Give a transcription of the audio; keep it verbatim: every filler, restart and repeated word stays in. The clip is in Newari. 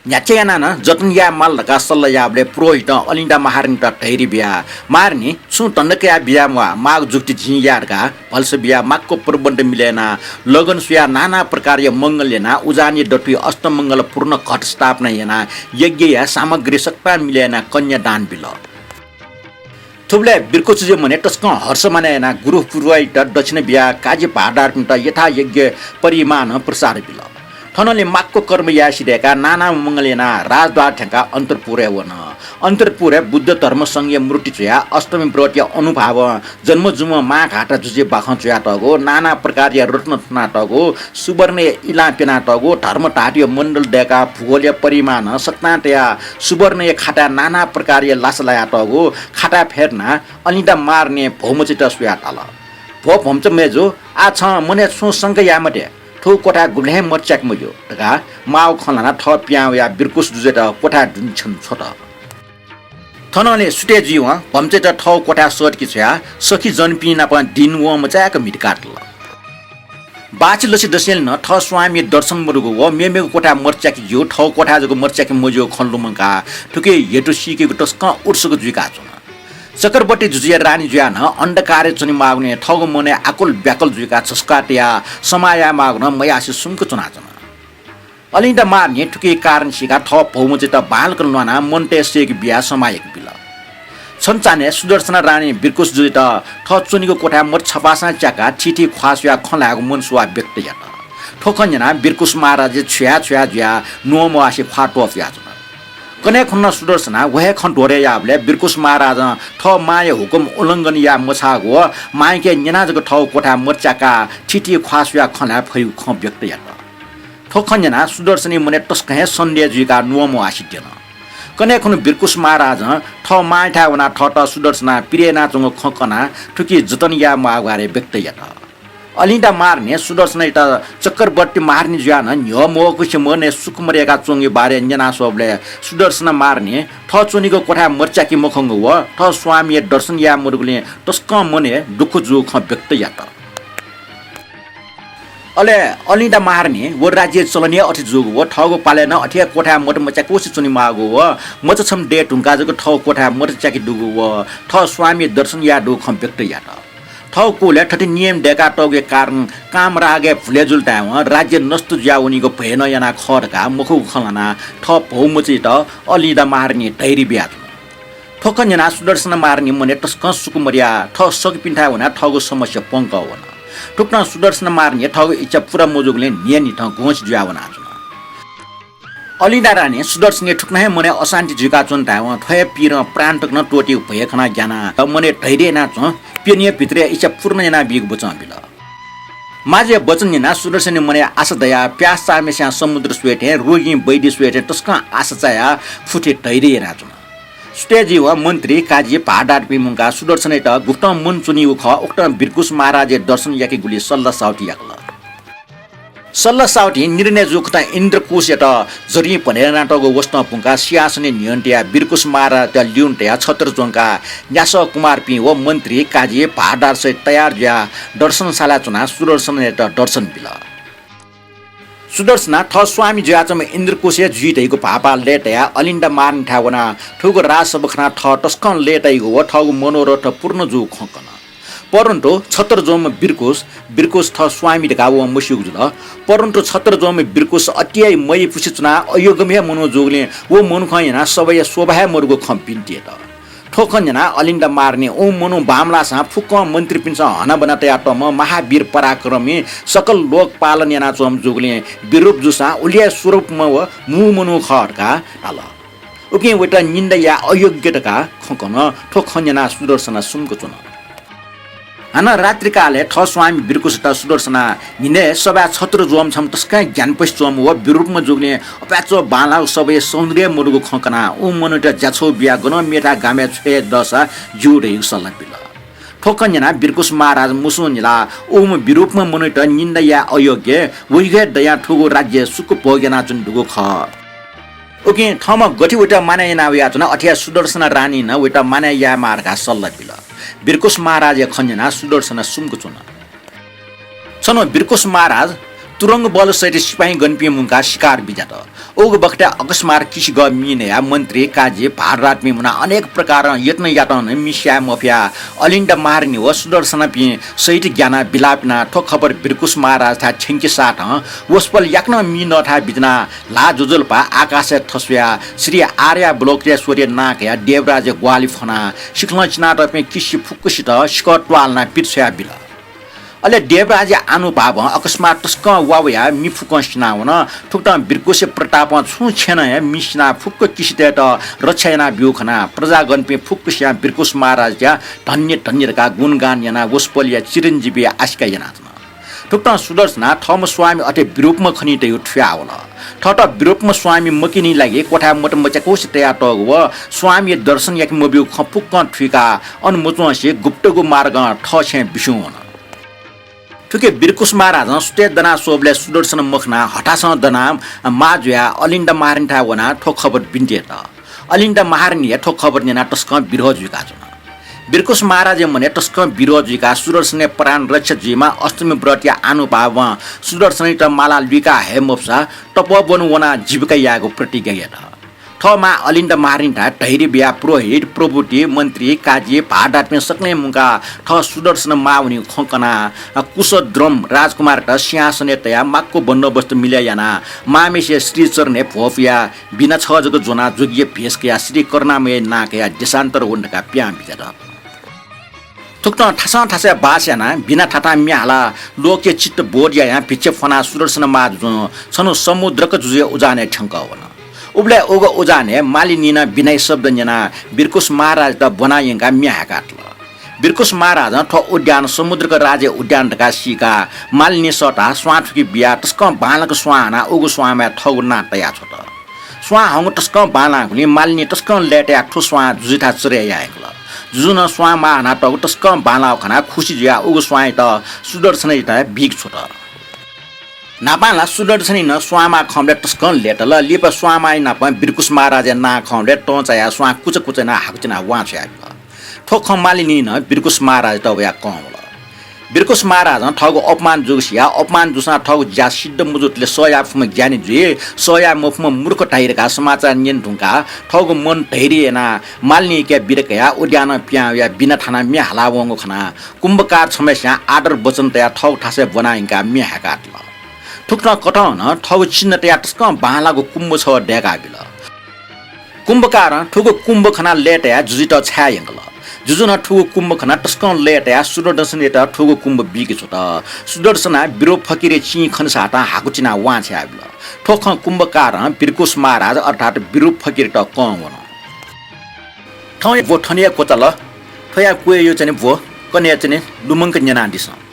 न्ह्याथे यानाः नं जतन याये माल धकाः सल्लाह याःबलय् पुरोहितं अलिन्दा महारानीत धैर्य बियाः, महारानी, छुं धन्दा कयाः बिज्याये म्वाः, माःगु जुक्ति जिं याये धकाः भलसा बियाः माक्व प्रबन्ध मिले यानाः, लगन स्वयाः नाना प्रकारया मंगल यानाः उजानी दथुइ अष्टमंगल पूर्ण घट स्थापना यानाः यज्ञया सामग्री सकतां मिले यानाः कन्यादान बिल। थुबलय् बिरकुस जुजुया मनय् तसकं हर्ष मानय् यानाः गुरु पुरोहितत दक्षिणा बियाः काजी भारदारपिन्त यथा यज्ञ परिमाण प्रसाद बिल। थनंलि माक्व कर्म याये सिधय्काः नाना मंगल यानाः राजद्वार थ्यंकाः अन्तरपुरय् वन। अन्तरपुरय् बुद्ध धर्म संघया मूर्ति च्वयाः अष्टमी व्रतया अनुभावं जन्मजुम्ह मांघाटा जुजुया बाखं च्वयातःगु, नाना प्रकारया रत्न थनातःगु, सुवर्णया इलां प्यनातःगु, धर्मधातुया मण्डल दय्काः भूगोलया परिमाणं सकतां तयाः सुवर्णया खाताय् नाना प्रकारया लासा लायातःगु, खाताय् फ्यतुनाः अलिन्दा महारानीं भौमचायात स्वयाः धाल, भो भौमचा मय्जु, आः छं मनय् छुं शंका याये मते, थ्व क्वथाय् गुबलें हे मत च्याके मज्यू धकाः माःगु खँ ल्हानाः थः पिहां वयाः बिरकुस जुजुयात क्वथाय् दुने छ्वत। थनंलि सुथय् जुइवं भौमचायात थःगु क्वथाय् सःतके छ्वयाः सखीजनपिं नाप दिं वं मचाय्क म्हितकाः धाल। बाछि लछि दसेंलि नं थः स्वामीया दर्शन मदुगु व मेमेगु क्वथाय् मत च्याके ज्यू, थःगु क्वथाय् जक मत च्याके मज्यूगु खँ लुमंकाः थुकिया हेतु सीकेगु तसकं उत्सुक जुइकाच्वन। चक्रवर्ती जुजुया रानी जुयाः नं अन्धकारय् च्वनेमाःगुलिं थःगु मनय् आकुल ब्याकुल जुइकाः झसुकाः तयाः समाः यायेमाःगु नं मयासें सुम्क च्वनाच्वन। अलिन्दा महारानीं थुकिया कारण सीकाः थः भौमचायात बांलाक ल्वानाः मनतय् सय्के बियाः समाः याके बिल। छन्हु चान्हय् सुदर्शना रानीं बिरकुस जुजुयात थः च्वनीगु क्वथाय् मत छपासां च्याकाः थीथी ख्वाः स्वयाः खँ ल्हायेगु मनसुवाः व्यक्त यात। थ्व खँ न्यनाः बिरकुस महाराज छ्वया छ्वया जुयाः न्ववासे ख्वाः त्वपुयाच्वन। कन्हय् खुन्हु नं सुदर्शनां व हे खँ दोहोरे याःबलय् बिरकुस महाराजं थः मांया हुकुम उल्लंघन याये मछाःगु व मांयाके न्यनाः जक थःगु क्वथाय् मत च्याकाः थीथी ख्वाः स्वयाः खँ ल्हाये फइगु खँ व्यक्त यात। थ्व खँ न्यनाः सुदर्शनया मनय् तसकं हे सन्देह जुइकाः न्ववासे द्यन। कन्हय् खुन्हु बिरकुस महाराजं थः मांयाथाय् वनाः थःत सुदर्शनां पिरय् यानाच्वंगु खँ कनाः थुकी जतन याये म्वाःगु बारे व्यक्त यात। अलिन्दा महारानीं सुदर्शनायात चक्रवर्ती महारानी जुयाः नं न्ह्यः मवःकुसे मनय् सुख मदय्काच्वंगु बारे न्यनास्वःबलय् सुदर्शना महारानीं थः च्वनीगु क्वथाय् मत च्याके मखंगु व थः स्वामीया दर्शन याये मदुगुलिं तसकं मनय् दुःख जूगु खँ व्यक्त यात। अले अलिन्दा महारानी व राज्यया चलन हे अथे जूगु व थःगु पालय् नं अथे हे क्वथाय् मत मच्याकुसे च्वनेमाःगु व मचा छम्ह दये धुंकाः जक थःगु क्वथाय् मत च्याके दुगु व थः स्वामीया दर्शन याये दुगु खँ व्यक्त यात। थःगु कुलय् थथे नियम दय्कातःगुया कारण कामरागया भुलय् जुल धायेवं राज्य नष्ट जुयावनीगु भय नं यानाः खः धकाः मखुगु खँ ल्हानाः थः भौमचायात अलिन्दा महारानीं धैर्य बियाच्वन। थ्व खँ न्यनाः सुदर्शना महारानी मनय् तसकं सुख मदयाः थः सखीपिन्थाय् वनाः थःगु समस्या प्वंकः वन। थुकथं सुदर्शना महारानी थःगु इच्छा पूरा मजूगुलिं न्हियान्हिथं घोंसी जुयाः वनाच्वन। अलिन्दा रानीं सुदर्शनया थुकथं हे मनय् अशान्ति जुइकाच्वन धायेवं थ्व हे पीरं प्राण तक नं त्वःतेगु भय खनाः ग्यानाः मनय् धैर्य यानाच्वँ, प्यन्हु हे भित्रय् इच्छा पूर्ण यानाबीगु वचं बिल। मांजुया वचन न्यनाः सुदर्शनया मनय् आशा दयाः प्यास चाःम्हेस्यां समुद्र स्वये थें, रोगीं वैद्य स्वये थें तसकं आशा चायाः फुथी धैर्य यानाच्वन। सुथय् जुइवं मन्त्री, काजी, भारदारपिं मुंकाः सुदर्शनयात गुकथं मन च्वनीगु खः, उकथं बिरकुस महाराजया दर्शन याकेगुलि सल्लाह साउथि याकल। सल्लाह साउथि निर्णय जूगु कथं इन्द्रकुशयात झरीं भने यानातःगु वसतं पुंकाः सिंहासनय् न्ह्यःने तयाः बिरकुस महाराजयात ल्यूने तयाः छत्र ज्वंकाः न्यासः कुमारपिं व मन्त्री, काजी, भारदार सहित तयार जुयाः दर्शनशालाय् च्वनाः सुदर्शनयात दर्शन बिल। सुदर्शनां थः स्वामी जुयाच्वंम्ह इन्द्रकुशया जुइ धइगु भाःपाः लय्तायाः अलिन्दा महारानीथाय् वनाः थुगु राजसभा खनाः थः तसकं लय्ताइगु व थःगु मनोरथ पूर्ण जूगु खँ कन। परन्तु छत्र ज्वंम्ह बिरकुस, बिरकुस थः स्वामी धकाः वं मस्यूगु जुल। परन्तु छत्र ज्वंम्ह बिरकुस अति हे मयापुसे च्वनाः अयोग्यम्ह हे मनू जूगुलिं व मनुखं यानाः सभाया शोभा हे मदुगु खँ बिन्ति यात। थ्व खँ न्यनाः अलिन्दा महारानीं उ मनू बांमलाःसां फुक्कं मन्त्रीपिन्सं हनाबना तयातःम्ह महावीर पराक्रमी सकल लोक पालन यानाच्वंम्ह जूगुलिं बिरूप जूसां उलि हे स्वरूपम्ह व मू मनू खः धकाः धाल। उकिं वयात निन्दा याये अयोग्य धकाः खँ कन। थ्व खँ न्यनाः सुदर्शना सुम्क च्वन। हानं रात्रिकालय् थः स्वामी बिरकुसयात सुदर्शनां न्हिनय् सभाय् छत्र ज्वंम्ह छम्ह तसकं हे ज्ञानपसि च्वंम्ह व बिरूपम्ह जूगुलिं अपाय्च्वः बांलाःगु सभाया सौन्दर्य मदुगु खँ कनाः उ मनूयात ज्याछौ बियाः गनं मेथाय् गामय् छ्वये दःसा ज्यू धइगु सल्लाह बिल। थ्व खँ न्यनाः बिरकुस महाराज मुसुं न्हिलाः उम्ह बिरूपम्ह मनूयात निन्दा याये अयोग्य, वइगु हे दयां थुगु राज्य सुख भोग यानाच्वने दुगु खः। उकिं थःम्हं गथे वयात मानय् याना वयाच्वन, अथे हे सुदर्शना रानीं नं वयात मानय् यायेमाः धकाः सल्लाह बिल। बिरकुस महाराजया खँ न्यनाः सुदर्शना सुम्क च्वन। छन्हु बिरकुस महाराज तुरुंग बल सहित सिपाइँगणपिं मुंकाः शिकार बिज्यात। उगु बखतय् अकस्मात किसिगः मि नयाः मन्त्री, काजी, भाडरातपिं मुनाः अनेक प्रकारं यत्न यातं नं मि स्याये मफयाः अलिन्द महारानी व सुदर्शनपिं सहित ग्यानाः बिलाप यानाः थ्व खबर बिरकुस महाराजथाय् थ्यंके साथं वसपोल याकनं मि नःथाय् बिज्यानाः ल्हाः ज्वजलपा आकाशय् थस्वयाः श्री आर्यावलोकितेश्वरया नां कयाः देवराजया ग्वाहालि फ्वनाः सिखलं चिनातःपिं किसि फुक्कसित सिकः त्वालनाः पित छ्वयाबिल। अले देवराजया आनुभावं अकस्मात तसकं वा वयाः मि फुक्कं सिनावन। थुकथं बिरकुसया प्रतापं छुं छेँनं हे मि सिनाः फुक्क किसितय्त रक्षा यानाब्यूगु खनाः प्रजागणपिं फुक्कसियां बिरकुस महाराजया धन्य धन्य धकाः गुणगान यानाः वसपोलया चिरञ्जीवीया आशिका यानाच्वन। थुकथं सुदर्शना थःम्ह स्वामी अथे विरूपम्ह खनी धयागु थुयावल। थःत विरूपम्ह स्वामी मखनी लागि क्वथाय् मत मच्याकुसे तयातःगु व स्वामीया दर्शन याके मब्यूगु खँ फुक्कं थुइकाः अन मच्वंसे गुप्तगु मार्गं थः छेँय् बिस्युं वन। थुकी बिरकुस महाराजं सुथय् दना स्वःबलय् सुदर्शन मखनाः हथासं दनाः माः जुयाः अलिन्द महारानीथाय् वनाः थ्व खबर बिन्ति यात। अलिन्द महारानीया थ्व खबर न्यनाः तसकं विरह जुइकाच्वन। बिरकुस महाराजया मनय् तसकं विरह जुइकाः सुदर्शनया प्राण रक्षा जुइमा अष्टमी व्रतया आनुभावं सुदर्शनयात माला लुइका हये मफुसा तपोवन वनाः जीविका यायेगु प्रतिज्ञा यात। थः मां अलिन्द महारानीथाय् धैर्य बियाः पुरोहित, प्रभुति, मन्त्री, काजी, भाडातपिं सकलें मुंकाः थः सुदर्शन माः वनीगु खँ कनाः कुशद्रम राजकुमारयात सिंहासनय् तयाः माक्व बन्दोबस्त मिलय् यानाः मांम्हेसिया श्रीचरणय् भ्वपुयाः बिना छगः जक ज्वनाः जोगिया भेष कयाः श्री करुणामयया नां कयाः देशान्तर वन धकाः पिहां बिज्यात। थुकथं थासं थासय् बास यानाः बिना थातां म्ये हालाः लोकया चित्त बोध यायां भिक्षा फ्वनाः सुदर्शन मां जुजुं छन्हु समुद्रक जुजुया उजानय् थ्यंकः वन। उबलय् उगु उजानय् मालिनीं नं बिनाया शब्द न्यनाः बिरकुस महाराजयात ब्वना यंकाः म्ये हाय्कातल। बिरकुस महाराजं थ्व उद्यान समुद्रक राजाया उद्यान धकाः सीकाः मालिनी सःताः स्वां थुकी बियाः तसकं बांलाक स्वां हानाः उगु स्वांमाय् थःगु नां तयाछ्वत। स्वां हंगु तसकं बांलाःगुलिं मालिनी तसकं लय्तायाः थ्व स्वां जुजुथाय् चढय् यायंकल। जुजुं नं स्वां माः हनातःगु तसकं बांलाःगु खनाः खुसि जुयाः उगु स्वांयात सुदर्शनयात बीके छ्वत। न्हापां ला सुदर्शनं नं स्वां माः खंबलय् तसकं लय्तल। लिपा स्वां माःया नापं बिरकुस महाराजया नां खंबलय् तं चायाः स्वां कुचा कुचा यानाः हाकु चिनाः वां छ्वयाबिल। थ्व खँ मालिनीं नं बिरकुस महाराजयात वयाः कंवल। बिरकुस महाराजं थःगु अपमान जूगु सियाः अपमान जूसां थःगु ज्या सिद्ध मजूतले सह याये फुम्ह ज्ञानी जुइ, सह याये मफुम्ह मूर्ख धाइ धकाः समाचार न्यने धुंकाः थःगु मन धैर्य यानाः मालिनीके बिदा कयाः उद्यानं पिहां वयाः बिना थानां म्ये हालावंगु खनाः कुम्भकार छम्हय्सियां आदर वचन तयाः थःगु थासय् ब्वना यंकाः म्ये हाय्कातल। थुकथं कथं नं थःगु चिन्ह तयाः तसकं बांलाःगु कुम्भ छगः दय्काबिल। कुम्भकारं थुगु कुम्भ खनाः लय्तायाः जुजुयात छाय् यंकल। जुजुं नं थुगु कुम्भ खनाः तसकं लय्तायाः सुदर्शनयात थुगु कुम्भ बीके छ्वत। सुदर्शनं विरूप फकिरया चिं खन साथं हाकु चिनाः वां छ्वयाबिल। थ्व खँ कुम्भकारं बिरकुस महाराज अर्थात् विरूप फकिरयात कंवन। थौंया ब्व थन हे क्वचाल। थ्वया क्वय् यचने ब्व, कन्हय् यचने लुमंक न्यनादिसँ।